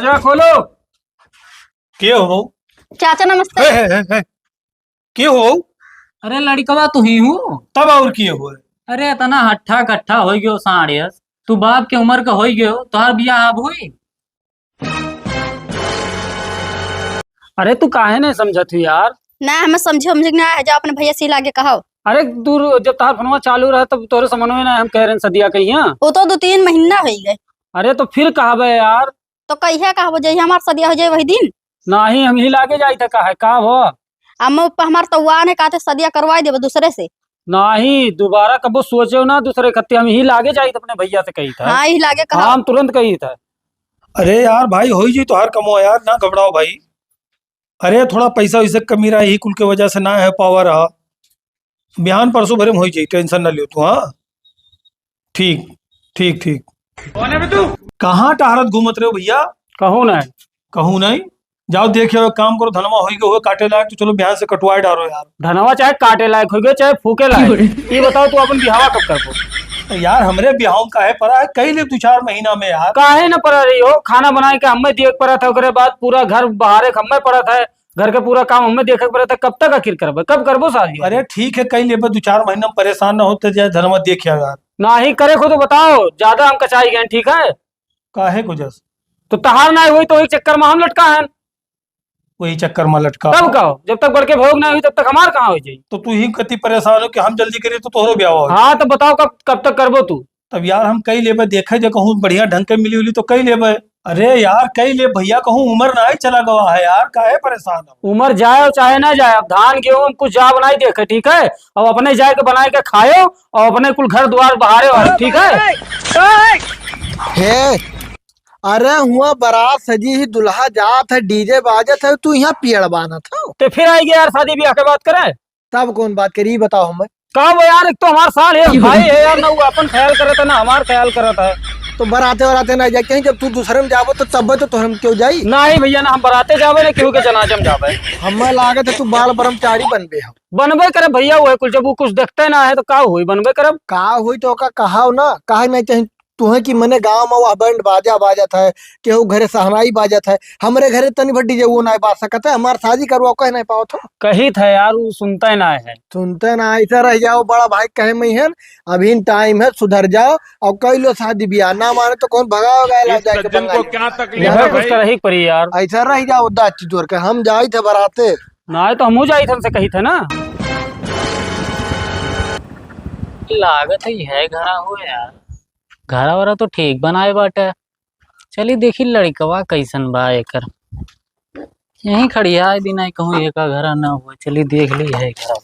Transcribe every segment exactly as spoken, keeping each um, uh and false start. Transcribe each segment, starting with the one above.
दरवाजा खोलो। के हो? चाचा नमस्ते। हे, हे, हे, हे। के हो? अरे लड़िकवा तू ही हूँ। तब और के हो? अरे इतना हट्ठा कट्ठा होइ गयो साँड़ियस, तू बाप के उमर का होइ गयो, तोहार बियाह अब हुई? अरे तू काहे नहीं समझत हुई यार? ना, हमें समझे उमझे के ना है, जाओ अपने भैया से लागे कहो। अरे तू, जब तोहार फोनवा चालू रहा तब तोरे समझ में ना, हम कह रहे हैं सदिया कहिया। वो तो दो तीन महीना होइ गए। अरे तो फिर कहबे यार। तो कहिया कहबो, जहिया हमार सदिया हो जाए वही दिन। नाही, हम ही लागे जाई था, काहे, का हो? अम्मा ऊपर हमार तौआन है, कहते सदिया करवाई देबो दूसरे से। नाही, दोबारा कबो सोचो ना दूसरे खत्ते, हम ही लागे जाई था अपने भैया से कही था। हाँ, ही लागे कहा। हाँ, हम तुरंत कही था। अरे यार भाई, होई जी तोहार कमो यार, ना घबराओ भाई। अरे थोड़ा पैसा वैसे कमी रहा, यही कुल के वजह से ना है पावर रहा। बिहान परसों भरे में होई जाई, tension ना लियो तू, हाँ? ठीक, ठीक, ठीक। कौन है बे तू? कहाँ टहरत घूमत रहे हो भैया? कहूँ नहीं। कहूँ नहीं? जाओ देख आओ, एक काम करो, धनवा होई गए हुए काटे लायक, तो चलो बिहान से कटवाए डारो यार। धनवा चाहे काटे लायक होई गए, चाहे फूके लायक। ये बताओ तू अपन बिहावा कब करबो? तो यार हमरे बिहाव में काहे परा है, कई ले दो चार महीना में यार। काहे न परा रही हो, खाना बनाए के हमें दिए के पड़त है, ओकरे बाद पूरा घर बहारे के हमें पड़त है, घर के पूरा काम हमें देखे के पड़त है, कब तक आखिर करबे, कब करबो शादी? अरे ठीक है, कई लेबे, दो चार महीना में परेशान न होते जाए, धनवा देख आओ यार। नाही करे को तो बताओ, ज्यादा हम कचाई गए, ठीक है? काहे को जस? तो तहार ना होई तो एक चक्कर में हम लटका हैं। वही चक्कर में लटका। तब का हो? जब तक बड़के भोग ना हुई, तब तक हमार कहाँ हो जाई? तो तू ही कति परेशान हो कि हम जल्दी करी तो तोहरो ब्याह हो। हाँ, तो बताओ कब, कब तक करबो तू? तब यार हम कई लेबे, देखे जे कहूँ बढ़िया ढंग के मिली उली तो कई लेबे। अरे यार कई ले भैया, कहूँ उमर ना ही चला गवा है यार, काहे परेशान हो? उमर जाए और चाहे ना जाए, अब धान गेहूँ हम कुछ जा बनाई देखे, ठीक है? अब अपने जाए के बनाए के खायो और अपने कुल घर द्वार बहारे वाले, ठीक है? हे, अरे हुआ बारात सजी ही, दुल्हा जात है, DJ बाजत है, तू यहाँ पियड़ बानत हो। ते फिर आई गया यार, शादी ब्याह के बात करे। तब कौन बात करी, ई बताओ हमें। का वो यार, एक तो हमार साल है, भाई है यार, ना वो अपन ख्याल करत है, ना हमार ख्याल करत है। तो बराते वराते ना जाए कहीं, जब तू दूसरे में जाबो तो तब तो तोहरे में क्यों जाई? नहीं भैया, ना हम बराते जाबे, ना केहू के जनाजा में जाबे। हमें लागत है तू बाल ब्रह्मचारी बनबे हो। बनबे करे भैया, वो कुल जब वो कुछ देखते ना है तो का हुई, बनबे करब। का हुई तो का कहाओ ना, काहे नहीं चाही तुहे कि मने गाँव में वह बैंड बाजा बाजत है, केहू घरे सहनाई बाजत है, हमरे घरे तनी भर DJ वो नाय बाज सकत है, हमार शादी करवा कहे नहीं पावत हो। कही था यार, वो सुनता ही ना है। सुनते ना, ऐसा रह जाओ, बड़ा भाई कहे में है, अभी time है, सुधर जाओ और कई लो शादी ब्याह, ना माने तो कौन भगाओ गए, ला इस जाके सज्जन बंगाली। को क्या तकलीफ यह है कुछ भाई? करही पड़ी यार। ऐसा रह जाओ, दाची जोर के हम जाई थे बराते। ना तो हमहू जाई थे, हमसे कही थे ना। लागत है यह घरा हो यार। घरा वरा तो ठीक बनाए बाटे। चली देखी लड़िकवा कैसन बा एकर। यहीं खड़िया दिन आई कहूँ एका घरा ना हुआ। चली देख ली है घरा।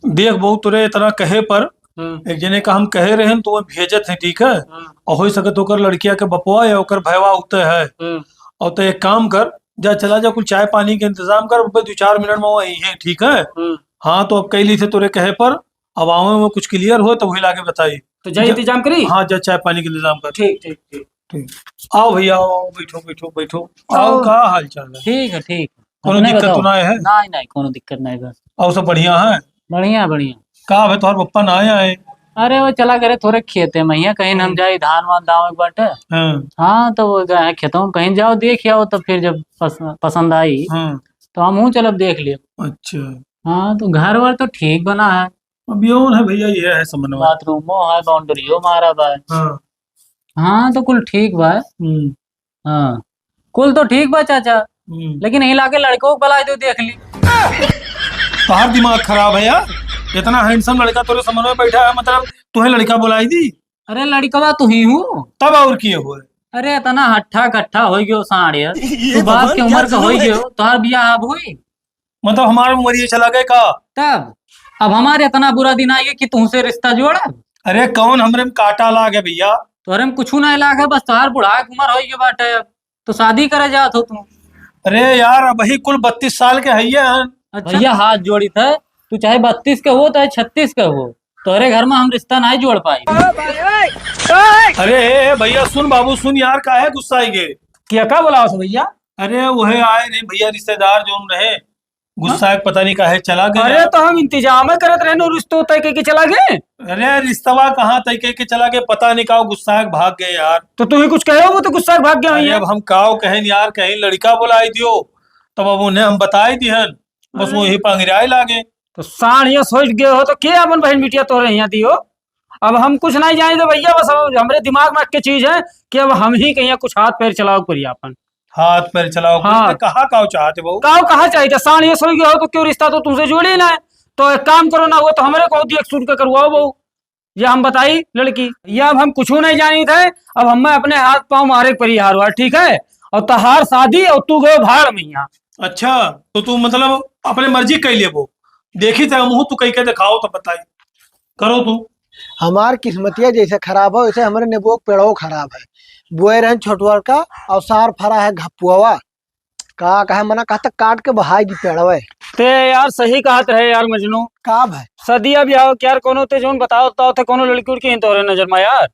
देख बहू, तोरे इतना कहे पर हम्म। एक जने का हम कहे रहे तो वो भेजत है, ठीक है? हम्म। और हो सके तो ओकर लड़किया के बपवा या ओकर भयवा उते है। हम्म। और तो एक काम कर, जा चला जा, कुछ चाय पानी के इंतजाम कर, बस दो चार मिनट में वही है, ठीक है? हम्म। हाँ, तो अब कई ली थे तोरे कहे पर, अब आवे में कुछ clear हो तो वही लाके बताई। तो जा जा-, इंतजाम करी? हाँ, जा चाय पानी के इंतजाम कर। ठीक, ठीक, ठीक। ठीक। आओ भैया, आओ, आओ, बैठो, बैठो, बैठो। आओ, आओ। का हाल चाल है? ठीक है, ठीक है। कोनो अपने दिक्कत तो बताओ। ना है? नहीं, नहीं, कोनो दिक्कत नहीं बा। और सब बढ़िया है? बढ़िया, बढ़िया। का भाई, तोहर पप्पा ना आए, आए? अरे, वो चला गए थोड़े खेते में, यहाँ कहीं हम हम्म। जाए, धान वान दावे के बाटे। हाँ। हाँ, तो वो गए हैं खेतों में, कहीं जाओ, देख आओ, तो फिर जब पस-, पसंद आई, हाँ। तो हम हूँ चलब देख लियो। अच्छा। हाँ, तो घर वर तो ठीक बना है। अब यौन है भैया, ये है समन्वय। बाथरूमो है, बाउंड्रीओ मारा बा। हाँ। हाँ, तो कुल ठीक बा। हम्म। हाँ, कुल तो ठीक बा चाचा, हम्म। लेकिन हिला के लड़कों को बुला दो, देख ली। तोहार दिमाग खराब है यार, इतना handsome लड़का तोरे समन्वय बैठा है, मतलब तुम्हें लड़का बुलाई दी? अरे लड़कवा तू ही हूँ। तब और किए हुए? अरे इतना हट्ठा कट्ठा हो गयो साँड़ यार। ये तू बाप भगवान के क्या उम्र का हो जुलूम है? गयो, तोहार बियाह अब हुई? मतलब हमारे उमरिए चला गए का? तब अब हमारे इतना बुरा दिन आ गया कि तुमसे रिश्ता जोड़ा? अरे कौन हमरे में काटा लागे भैया? तोहरे में कुछ ना लागे, बस तोहार बुढ़ा के उम्र हो गई बाटे, अब तो शादी करे जात हो तू। अरे यार, अबही कुल बत्तीस साल के हइये हन। अच्छा। भैया हाथ जोड़ी थे, तू चाहे बत्तीस के हो चाहे छत्तीस के हो, तोहरे घर में हम रिश्ता नहीं जोड़ पाई। अरे ए, ए, भैया सुन, बाबू सुन यार, काहे गुस्सा आई गए? क्या का बोला भैया? अरे वह आए रहे भैया रिश्तेदार जो रहे, गुस्सा के पता नहीं काहे चला गए अरे यार। तो हम इंतजाम करत रहने, रिश्तो तय के, के चला गए। अरे रिश्तवा कहाँ तय के, के चला गए, पता नहीं का गुस्सा के भाग गए यार। तो तू ही कुछ कहे हो, वो तो गुस्सा के भाग गया अरे है। अब हम काव कहें यार, कहीं लड़का बुलाई दियो, तब अब उन्हें हम बताई दिहन, बस अरे। वही पंगराए लागे। तो साढ़ ये सोच गए हो तो के अपन बहन बिटिया तोरे यहाँ दियो। अब हम कुछ नहीं जाने दे भैया, बस अब हमरे दिमाग में के चीज है कि अब हम ही कहीं कुछ हाथ पैर चलाओ करिए अपन। हाथ पैर चलाओ, हाँ। कुछ तो कहा काव चाहते बहू? काव कहा चाहिए? साढ़ ये सोई गए हो तो क्यों रिश्ता तो तुमसे जोड़े ना है। तो एक काम करो ना, वो तो हमारे को दिया सुन के करवाओ बहू। या हम बताई लड़की, या अब हम कुछ नहीं जानी थे। अब हमें अपने हाथ पाँव मारे के परी हार हुआ, ठीक है? और तहार शादी और तू गयो भाड़ में यहाँ। अच्छा, तो तू मतलब अपने मर्जी कह लेबो? देखी थे हमहू, तू कह के दिखाओ तो बताई, करो तू। हमार किस्मतिया जैसे खराब है, वैसे हमारे नेबुआ के पेड़ो खराब है। बोए रहन छोटुआ का और सार फरा है घपुआवा। का कहे मना कहता काट के बहाई दी पेड़वे। ते यार सही कहत रहे यार मजनू। का भाई? सदिया ब्याह के यार कोनो ते जोन बताओ, बताओ थे कोनो लड़की उड़की हैं तोरे नजर में यार?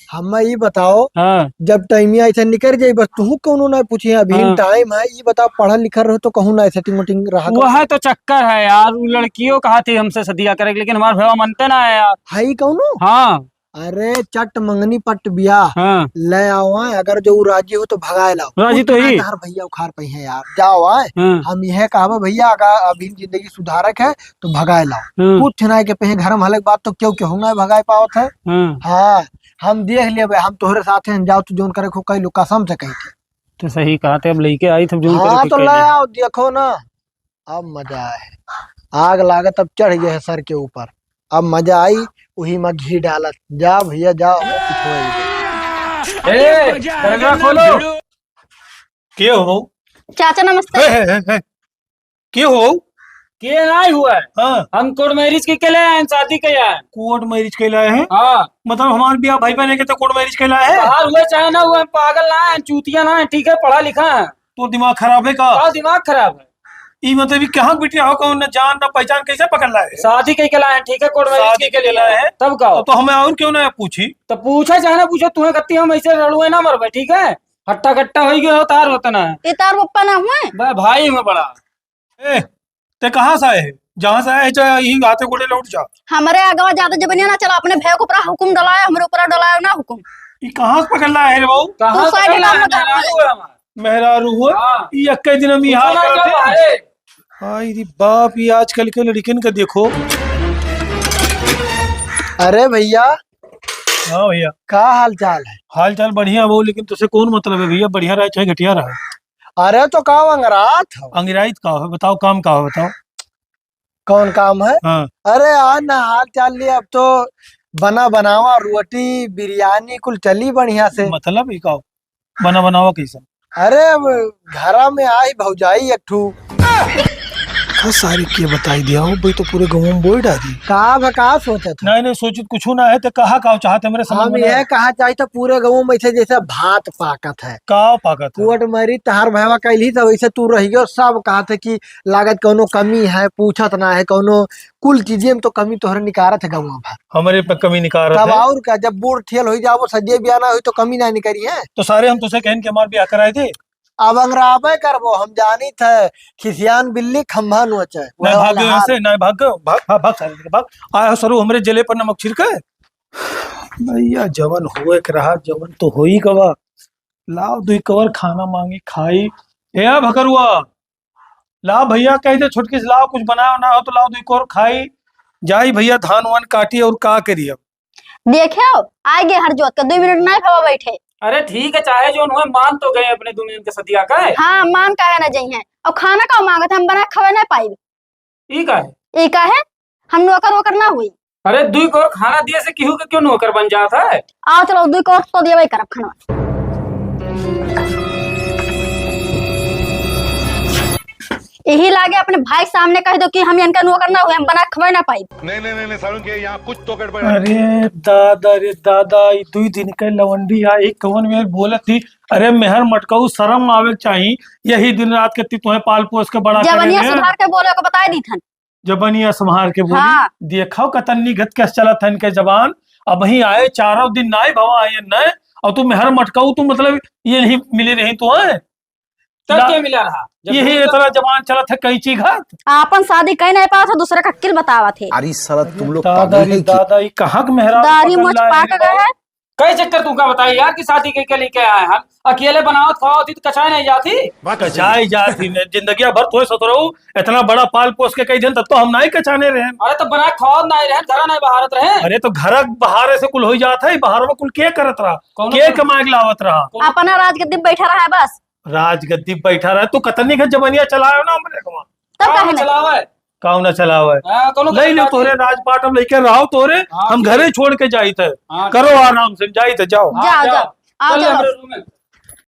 हमें ई बताओ, हाँ। जब टाइमिया ऐसे निकल जाई बस तू कोनो ना पूछे, अभी हाँ। टाइम है, ई बताओ पढ़ल लिखल रहो तो कहूँ ना सेटिंग वेटिंग रहा करो। वह तो चक्कर है यार, वो लड़कियों कहा थी हमसे सदिया करे, लेकिन हमार भैया मनते ना है यार। है ई कौनो? हाँ। अरे चट मंगनी पट बिया हाँ। ले आओ आए, अगर जो उ राजी हो तो भगाए लाओ। राजी तो कुछ ना ही। तहार भैया उखाड़ पई है यार, जाओ आए। हाँ। हम यह कहबे भैया अगर अभी जिंदगी सुधारक है तो भगाए लाओ। हाँ। कुछ ना के पे घर में हलक बात तो क्यों क्यों ना भगाए पावत है। हाँ। हाँ, हम देख लेबे, हम तोहरे साथे हैं, जाओ तू जोन करे को कह लो कसम से कह के। तो सही कहा थे, अब लेके आई थे जोन करे हाँ, को तो कह ले ले। आओ, देखो ना। अब मजा आए। आग लागत अब चढ़ गए है सर के ऊपर। अब मजा आई, वही में घी डालत। जा भैया, जा, हमें पिछुआई दे। ए, दरवाजा खोलो। के हो? चाचा नमस्ते। हे, हे, हे, हे। के हो? के नाहीं हुआ है। हाँ। हम कोर्ट मैरिज के, के ले आए हैं, शादी के आए हैं। कोर्ट मैरिज के लाए हैं? हाँ। मतलब हमार बियाह भाई बहन के तो कोर्ट मैरिज के लाए हैं? बाहर हुए चाहे ना हुए, हम पागल ना हैं, चूतिया ना हैं, ठीक है, पढ़ा लिखा है। तो दिमाग खराब है का? का दिमाग खराब है? ई मतलब ई कहाँ के बिटिया हो, कौन ना जान ना पहचान, कैसे पकड़ लाए? शादी कई के लाए हैं, ठीक है, कोर्ट मैरिज शादी कई के कई के लाए लाए हैं। हैं। तब का? तो, तो हमें और क्यों ना पूछी? तो पूछे चाहे ना पूछे, तुम्हें कत्ती हम ऐसे रड़ुए ना मरबे, ठीक है? हट्टा कट्टा होई गयो हो, तार होता ना है। ये तार पप्पा ना हुए? बा-, भाई हुए बड़ा। ए, ते कहाँ से आए है? जहाँ से आए है, चाहे यही हाथे गोड़े लौट जा। हमरे आगवा ज्यादा जबनिया ना चला, अपने भाई के ऊपर हुकुम डलाए, हमरे ऊपर डलाए ना हुकुम। ई कहाँ से पकड़ लाए है रे बहू? कहाँ तू से साइड पकड़ लाए काम है? कर। मेहरारू हुए? हाँ। ई एक्के दिन हम ई पूछो हाल ना करत क्या है। है? हाय रे बाप, ई आजकल के लड़किन का देखो। अरे भैया। हाँ भैया। का हाल चाल है? हाल चाल बढ़िया बा, लेकिन तुसे कौन मतलब है भैया, बढ़िया रहे चाहे घटिया रहे? अरे तो का अंगरात हो? अंगराइत का हो, बताओ, काम का हो, बताओ। कौन काम है? हाँ। अरे आज ना हाल चाल लिए, अब तो बना बनावा रोटी बिरयानी कुल चली बढ़िया से। मतलब ई का हो? बना बनावा कैसे? अरे अब घरा में आई भौजाई एक ठू। का सारी के बताई दिया हो भाई, तो पूरे गाँव में बोल डाली। का बा, का सोचत हो? नहीं, नहीं, सोचित कुछ ना है, तो कहा का चाहत है मेरे समझ हम में ना यह आया। कहा चाहिए तो पूरे गाँव में ऐसे जैसे भात पाकत है। का पाकत है? कोर्ट मैरिज तहार भैया कैली तो वैसे तू रह गयो, सब कहा थे कि लागत कौनो कमी है, पूछत ना है, कौनो कुल चीजें में तो कमी तोहरे निकारत है गाँव भर। हमरे पे कमी निकारत तब है। और का, जब बूढ़ ठेल होई जाबो, सजे बियाना होई तो कमी ना निकरी है। तो सारे हम तुसे कहन के हमार ब्याह कराए दे। अब अंगराबे करबो, हम जानी थे, खिसियान बिल्ली खम्भा नोचे। नहीं वह भाग वाला गयो हाल। से, नहीं भाग गयो, भाग, भाग, भाग सारे, भाग। आया सरू हमरे जले पर नमक छिड़के। भैया जवन हुए के रहा, जवन तो होई गवा। लाओ दुई कवर खाना मांगी खाई। ए भकरुआ, लाओ भैया कह दे छोटकी से, लाओ कुछ बनाओ ना हो तो लाओ दुई कवर खाई। जाई भैया धान वान काटी और का करी अब। देखे हो, आ गए हर जोत के, दो मिनट नहीं भवा बैठे। अरे ठीक है, चाहे जोन हुए, मान तो गए अपने दुनिया के सदिया का है। हाँ, मान काहे ना जइहैं। और खाना का मांगत, हम बना खवे ना पाइब। ई का है? ई का है? हम नौकर वोकर ना हुई। अरे दुई कवर खाना दिए से केहू के क्यों नौकर बन जात है? आओ चलो, दुई कवर तो दिए करब खाना। यही लागे अपने भाई के सामने कह दो कि हम इनका नौकर ना हुए, हम बना खवे ना पाई। नहीं, नहीं, नहीं, नहीं, सारुण के यहाँ कुछ तो गड़बड़ है। अरे दादा रे दादा, ई दुई दिन के लवंडी आई, कौन मेर बोलत थी? अरे मेहर मटकाऊ, शर्म आवे के चाही। यही दिन रात के ती तुम्हें पाल पोस के बड़ा करे जवनिया रहे। सुधार के बोले को बताई दी थन। जबनिया संभार के बोली, हाँ। देखो कतन्नी गत कैसे चलत है इनके जबान। अबहीं आए चारों दिन नाई भवा आए न, और तू मेहर मटकाऊ, तू मतलब ये नहीं मिली रही तू है। तब ला-, के मिला रहा? जब यही इतना जबान चलत है, कैंची घात। आपन शादी कहीं नहीं पावत है, दूसरे का अक्किल बतावत है। अरे साला, तुम लोग दादा पागल रे है क्या? दादा, ई कहाँ के मेहरारू दाढ़ी पकड़ मोछ लाए पाक हैं? गए है। कई चक्कर तुमका बताई यार कि शादी के, के लेके आए हम, अकेले बनावत खावत ही तो कचाए नहीं जाती। कचाई जाती ने, जिंदगिया भर तोय सतरऊ, इतना बड़ा पाल पोस के कई दिन तब तो हम नहीं कचाने रहे। अरे तो बना खावत नहीं रहे, घरा नहीं बहारत रहे। अरे तो घर बहारे से कुल हो जात है, बाहर में कुल के करत रहा, कौनो के कौनो कमाए के लावत रहा? कौनो अपना राजगद्दी पे बैठा रहा है बस। राजगद्दी पे बैठा रहा है, तू कतनी के जबनिया चलायो ना हमरे को। तब काहे नहीं? चलावे। काऊ ना चलावे? हाँ, कौनो ले लो तोहरे राजपाट, हम लेके रहो तोहरे, हाँ, हम ठीक। घरे छोड़ के जाइत है। हाँ, करो ठीक। आराम से, जाइत है, जाओ। हाँ, जाओ, जाओ। जाओ। आओ, चल, जाओ। हमरे रूम में।